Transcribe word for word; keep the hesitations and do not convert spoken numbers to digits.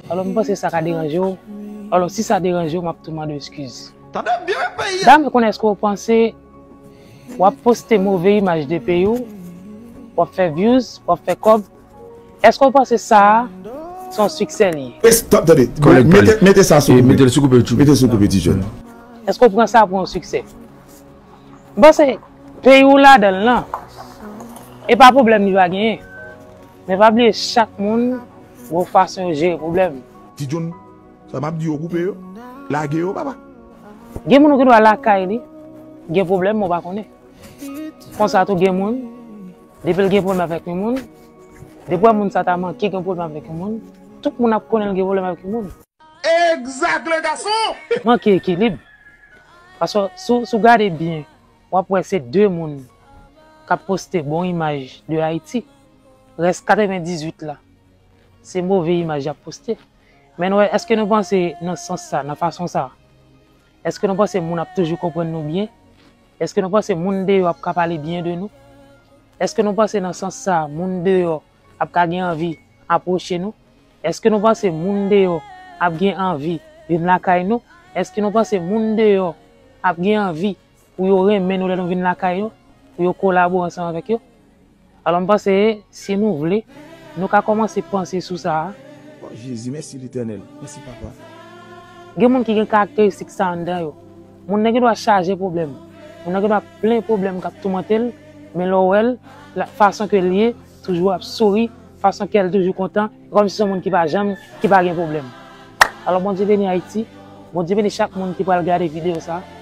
Alò, m panse sa ka deranje w. Alò, si sa deranje w, m ap tou mande w eskiz. Tande byen, peyi a. Dam, konnen èske w panse w ap poste move imaj de peyi w, w ap fè views, w ap fè kòb, èske w panse sa a se yon siksè li ye? Stop, tande. Kòlèg Mete, pale. Mete sa sou E koupe. mete l sou koupe, Tchoub. Mete sou koupe, ti jèn. Èske w pran sa pou yon siksè? M panse peyi w ladan l lan, e pa pwoblèm li pa genyen. Men pa bliye chak moun gen yon fason yo jere pwoblèm. Ti John, sa m ap di yo koupe yo. Lage yo, papa. Gen moun ou gen dwa lakay li, gen pwoblèm, men w pa konnen. Konsa tou gen moun, depi l gen pwoblèm avèk yon moun, depi w wè moun sa ta manke gen pwoblèm avèk yon moun, tout moun ap konnen l gen pwoblèm avèk yon moun. Exact, le garçon. Manke ekilib. Paske si w, si w gade byen, w ap wè se de moun k ap poste bon imaj de Ayiti. Rès katrevendizuit la, se move imaj y ap poste. Men nou wè, èske nou panse nan sans sa, nan fason sa, èske nou panse moun ap toujou konprann nou byen? Èske nou panse moun deyò ap ka pale byen de nou? Èske nou panse nan sans sa, moun deyò ap ka gen anvi apwoche nou? Èske nou panse moun deyò ap gen anvi vin lakay nou? Èske nou panse moun deyò ap gen anvi pou yo renmen nou lè nou vin lakay yo, pou yo kolabore ansanm avèk yo? Alò, m panse, si nou vle, nou ka kòmanse panse sou sa a. Oh, Jezi, mèsi Letènèl. Mèsi, papa. Gen moun ki gen karakteristik sa anndan yo. Moun nan gen dwa chaje pwoblèm. Moun nan gen dwa plen pwoblèm k ap toumante l, men lè w wè l, la, fason ke l ye, toujou ap souri, fason kè l toujou kontan, kòmsi se yon moun ki pa janm, ki pa gen pwoblèm. Alò, Bondye beni Ayiti, Bondye beni chak moun ki pral gade videyo sa a.